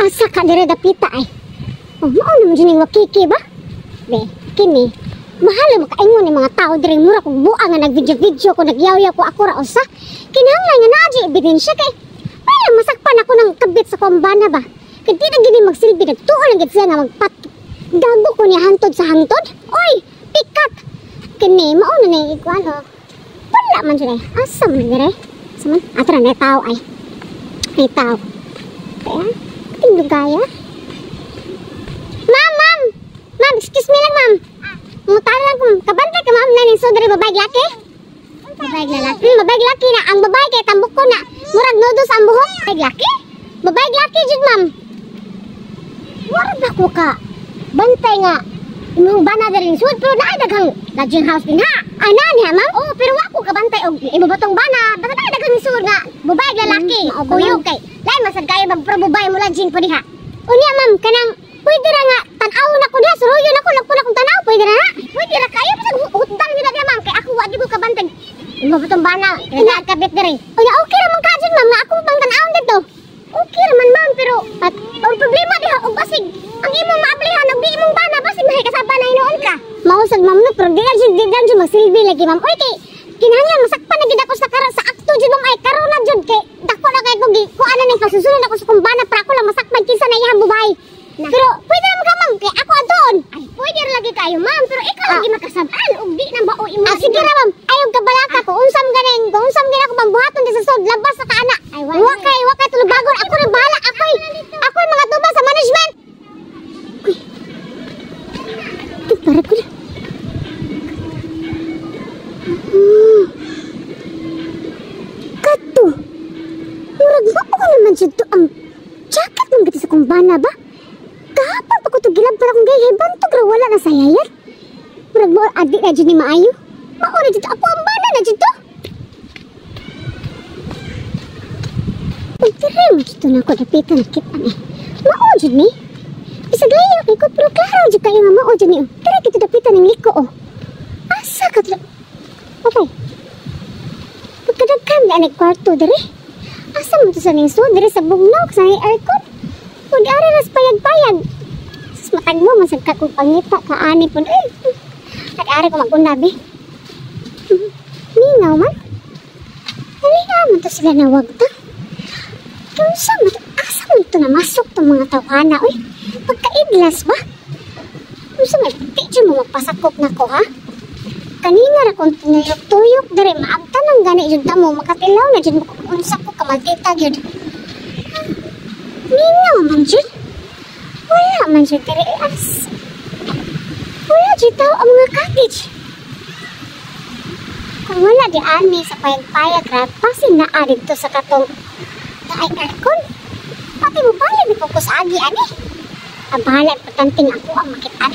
Asa ka dire dapita ay. Oh, mao naman jud ning wakiki ba? Be, kini mahalo makaingon ni mga tao diri, mura kog buang nga nag-video-video ko, nagyawyaw ko, ako ra usa. Kinahanglan nga naa jud ebidensya kay wala masakpan ako ng kabit sa kumbana ba. Kay di na gini magsilbi, nagtuo lang gid siya nga magpat. Gago ko niya hantod sa hantod. Oy, pikat. Kini mao na ni ikuan oh. Wala man jud ay. Asa man dire? Asa man? Atra na tao ay. May tao. Kaya, tindugaya. Ma'am, ma'am! Ma'am, excuse me lang, ma'am. Mutaro lang ko, kabantay ka, ma'am, na so diri babae laki? Babae lalaki? Babae laki na. Ang babae kay tambok ko na. Murag noodles ang buhok. Babae laki? Babae laki jud, ma'am. Murag na ko ka. Bantay nga. Imong bana diri sud pero naa daghang lodging house din ha. Ay naa niya, ma'am? Oo, pero wa ko kabantay og imo batong bana. Basta naa daghang sud nga babae lalaki. Kuyog kay lain masad kayo mag pero babae mo lodging po diha. Unya, ma'am, kanang pwede ra nga tan-aw na ko diha, suruyon ako lagpon akong tan-aw, pwede ra na? Pwede ra kayo bisag hutdan gyud na ma'am kay ako wa gyud ko kabantay. Imo batong bana, kaya kabit diri. Unya okay ra man ka jud, ma'am, nga akong pang tan-awon dito. Okay ra man, ma'am, pero at ang problema diha og basig ang imong maablihan og di imong bana basig mahikasaba na hinuon ka. Mao sad, ma'am, no, pero di lang jud magsilbi lagi, ma'am. Oy kay kinahanglan masakpan na gid ako sa karon sa akto jud, ma'am, ay karon na jud kay dako na kay kog kuan na ning pasusunod ako sa kong bana para ako lang masakpan kinsa na iyang babae. Pero pwede ra man ka, ma'am, kay ako adtoon. Ay pwede ra lagi kayo, ma'am, pero ikaw lagi makasab-an og di na mao imo. Ah, sige ra, ma'am. Ayaw kabalaka ko unsam ganing kung unsam gani ako pambuhaton di sa sud labas sa kaana. Ay wa kay tulubagon, ako ra bahala, ako'y mga tubang sa management. Uy. Ito, para ko na. Kato. Murag mao naman jud to ang jacket ng gati sa kumbana ba? Kahapon pa ko to gilab para kong gay bantog ra wala na sayayan. Murag mo adi na jud ni maayo. Mao na jud to, ako ang bana na jud to. Pagtire mo jud to na ako dapitan nakita ni. Mao jud ni. Bisag layo kay ko pero klaro jud kayo nga mao jud ni. Dire kito dapitan ning liko oh. Asa ka to? Okay. Pagkadaghan na ni kwarto dire. Asa man to sa ning so dire sa bugnaw sa aircon. Ug ari ras payag-payag. Sus matag mo man sad ka kung pangita ka ani pud. Eh. At ari ko magunabi. Mingaw man. Dali man to sila nawagta. Kinsa man to? Asa man to namasok tong mga tawhana oy? Pagkaidlas ba? Unsa man di jud mo magpasakop nako ha? Kanina ra kong tinuyok-tuyok dire maabtan ang gani jud ta mo makatilaw na jud mo kung unsa ko kamaldita gyud. Mingaw man jud. Wala man jud dire as. Wala jud tao ang mga cottage. Kung wala di ani sa payag-payag ra pasin naa didto sa katong naay aircon. Pati mo balik ni ko sa agi ani. Ang bahala importante nga ako ang makitaan.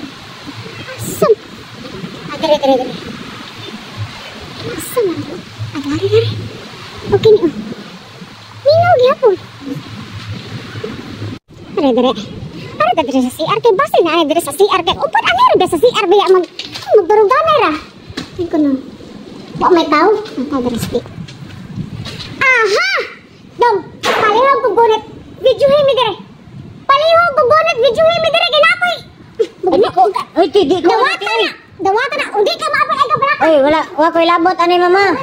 Asam. Ah, dire dire dire. Asa man to? Ah, dare dare. Okay ni. Oh. Minaw gyapon. Dare dare. Are dare sa CR kay basin na dare sa CR kay upod ani ra sa CR baya mag magdaruganay ra. Ay ko no. Wa may tao. Ang tao dare sa Aha! Dong, palihog ko gunit. Videohin mi dire. Palihog ko gunit, videohin mi dire kay nakoy. Oy, di ko. Dawata na. Dawata na. Indi ka maapay ay kabalaka. Oy, wala, wa ko'y labot ani mama.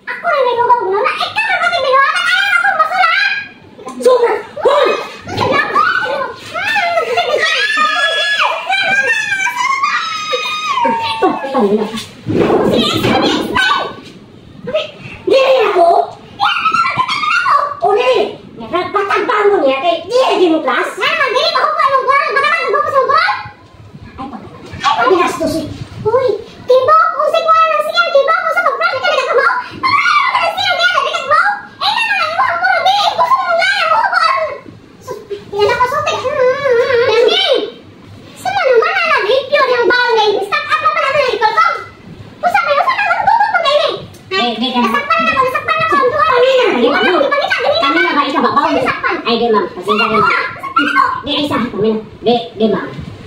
Ako rin may lugaw na. Ikaw na pati binuhatan. Ayaw na akong basura. Super! Hul! Dili ako? O dili! Nagpatagpang mo niya kay dili mo class? Nga man, dili mahupa ang moral. Baka man, maghupa sa moral.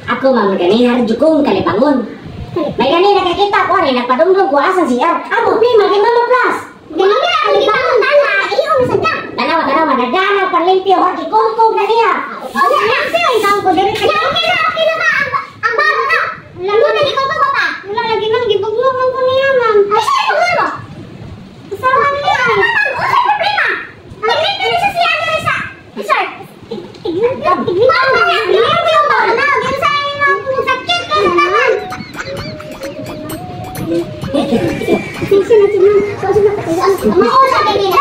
Ako, ma'am, ganiha jud kong kalibangon. May gani nakakita ko ani nagpadumdum ko asa CR. Ang problema kay Mama Plus. Ganina ang gibangon tala, iyo na sad ka. Tanawa, tanawa, nagana panlimpyo, ha, gikungkong na niya. Okay na, okay na, okay na ba? Ang bago na. Wala na ikaw ba pa? Wala lagi, ma'am, gibuglo man ko niya, ma'am. Ay, siya gibuglo mo. Sa niya. Usay problema. Tignan na siya siya diri sa. Sir, tignan tignan. Ma'am, tignan ba? Na, sa sakit kay naman. Mao sa kini.